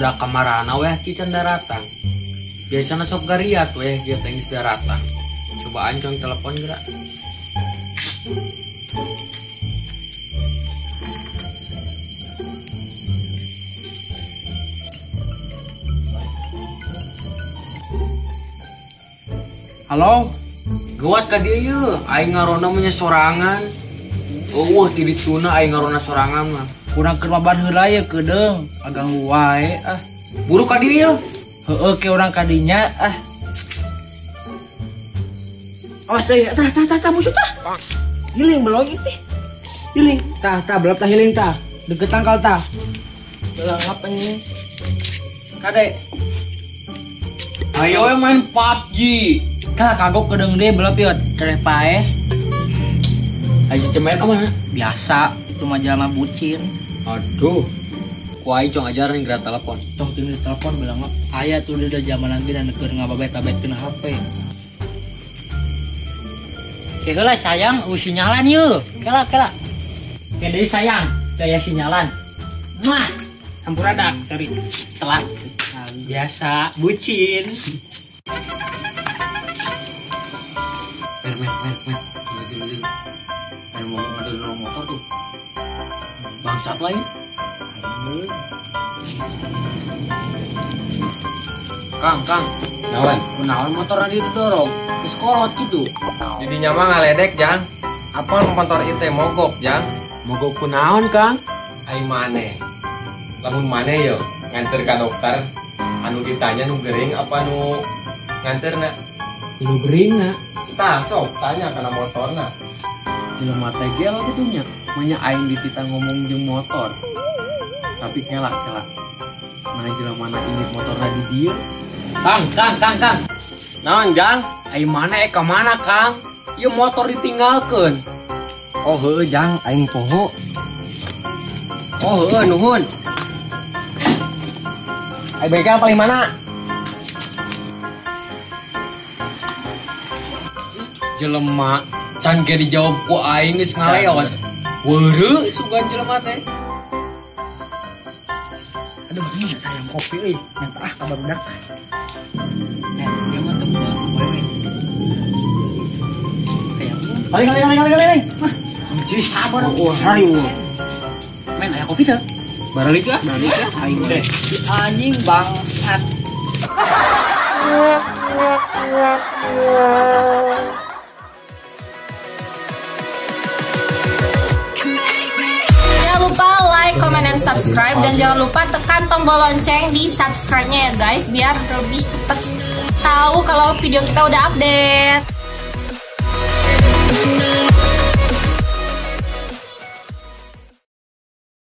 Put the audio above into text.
Budak kamarana weh ki can daratang. Biasana sok gariat weh kieu teh geus daratang. Coba ancong telepon geura. Halo, geuat ka dieu yeuh, aing ngaronda mah nya sorangan. Eueuh ti dituna aing ngaronda sorangan mah. Kurang keur maban heula ye keudeung, aganggu wae ah. Buru ka dieu yeuh. Heueuh ke urang ka dinya ah. Awas euy, tah tah tah tah musuh tah. Giling belum teh. Giling. Tah tah belum tah hiling tah. Deket tangkal tah. Belang apa nih? Kade. Ayo we main PUBG. Kah kagok kedeung deui belum piot, tereh paeh. Ayo cemer ka mana? Biasa, itu mah jelema bucin. Aduh. Ku aing cong ajaran geura telepon. Tong tinggal telepon bilang mah aya tuh udah zaman lagi dan keur ngababet-babetkeun HP. Keheula sayang, sinyalan yeuh. Kela kela. Ke deui sayang, daya sinyalan. Muah. Hampuradak, sorry. Telat. Nah, biasa, bucin. Mer mer mer mer. Gila. Mer mau ngedorong motor tuh. Bangsat lain. Kang, Kang. Naon? Kunaon motor tadi didorong? Geus kolot kitu. Didinya mah ngaledek, Jang. Apal motor ieu teh mogok, Jang. Mogok kunaon, Kang? Ai maneh. Lamun maneh yo nganter ka dokter, anu ditanya nu gering apa nu nganterna? Nu geringna. Tah, sok tanya kana motorna. Jelema teh gelo kitu nya. Manya aing ditita ngomong jeung motor. Tapi kela kela. Nah jelema na indit motorna di dieu. Kang, Kang, Kang, Kang. Naon, Jang? Ai mana ka mana, Kang? Ieu motor ditinggalkeun. Oh heueuh, Jang, aing poho. Oh heueuh, nuhun. Ai bengkel paling mana? Jelema can ge dijawab ku aing geus ngaleos. Weureu sugan jelema teh. Aduh, ini sayang kopi euy, minta ah ka barudak. Sia mah teu boga wewe. Kayak kali kali kali kali kali. Anjir sabar oh hari. Men aya kopi teu? Baralik lah, baralik lah aing teh. Anjing bangsat. Jangan lupa like, comment, dan subscribe. Dan jangan lupa tekan tombol lonceng di subscribe-nya ya guys, biar lebih cepet tahu kalau video kita udah update.